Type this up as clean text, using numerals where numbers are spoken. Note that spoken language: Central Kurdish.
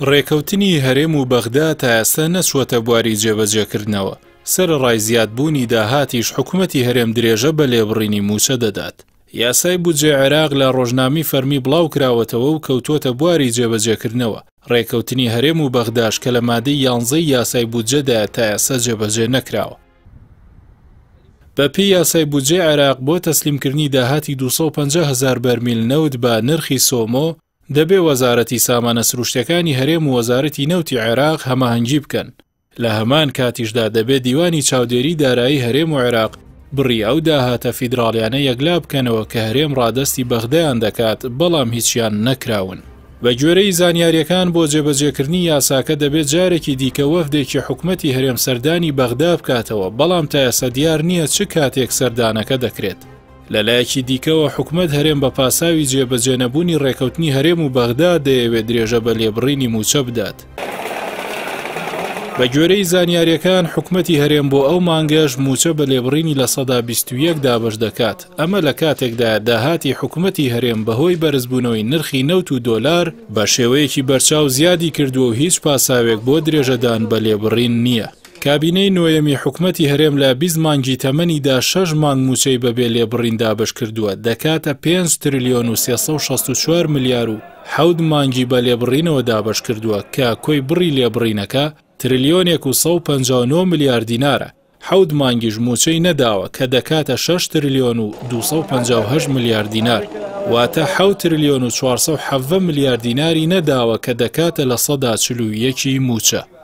ڕێکەوتنی هەرێم و بەغدا تا ئێستا نەچووەتە بواری جێبەجێکردنەوە، سەرەڕای زیادبوونی داهاتیش حکومەتی هەرێم درێژە بە لێبڕینی مووچە دەدات. یاسای بودجەی عێراق لە ڕۆژنامەی فەرمی بڵاوکراوەتەوە و کەوتووەتە بواری جێبەجێکردنەوە، ڕێکەوتنی هەرێم و بەغداش کە لە مادەی یانزەی یاسای بودجەدایە تا ئێستا جێبەجێ نەکراوە. بەپێی یاسای بودجەی عێراق بۆ تەسلیمکردنی داهاتی 250 هەزار بەرمیل نەوت بە نرخی سۆمۆ، دەبێ وەزارەتی سامانە سروشتیەکانی هەرێم و وەزارەتی نەوتی عێراق هەماهەنگی بکەن، لە هەمان کاتیشدا دەبێ دیوانی چاودێری دارایی هەرێم و عێراق بڕی ئەو داهاتە فیدراڵیانە یەکلا بکەنەوە کە هەرێم ڕادەستی بەغدایان دەکات، بەڵام هیچیان نەکراون. بە گوێرەی زانیاریەکان بۆ جێبەجێکردنی یاساکە دەبێت جارێکی دیکە وەفدێکی حکومەتی هەرێم سەردانی بەغدا بکاتەوە، بەڵام تا ئێستا دیار نییە چ کاتێک سەردانەکە دەکرێت. لەلایەکی دیکەوە حکومەت هەرێم بە پاساوی جێبەجێنەبوونی ڕێکەوتنی هەرێم و بەغدا دەیەوێت درێژە بە لێبڕینی مووچە بدات. بە گوێرەی زانیاریەکان حکومەتی هەرێم بۆ ئەو مانگەش مووچە بە لێبڕینی 21% دابەش دەکات، ئەمە لە کاتێکدایە داهاتی حکومەتی هەرێم بەهۆی بەرزبوونەوەی نرخی نەوت و دۆلار بە شێوەیەکی بەرچاو زیادی کردووە و هیچ پاساوێک بۆ درێژەدان بە لێبڕین نییە. کابینەی نۆیەمی حکومەتی هەرێم لە 20 مانگی تەمەنیدا شەش مانگ مووچەی بەبێ لێبڕین دابەش کردووە، دەکاتە 5 ترلیۆن و 364 ملیار و حەوت مانگی بە لێبڕینەوە دابەش کردووە کە کۆی بڕی لێبڕینەکە ترلیۆنێک و 159 ملیار دینارە، حەوت مانگیش مووچەی نەداوە کە دەکاتە شەش ترلیۆن و 258 ملیار دینار، واتە حەوت ترلیۆن و 417 ملیار دیناری نەداوە کە دەکاتە 41% ی مووچە.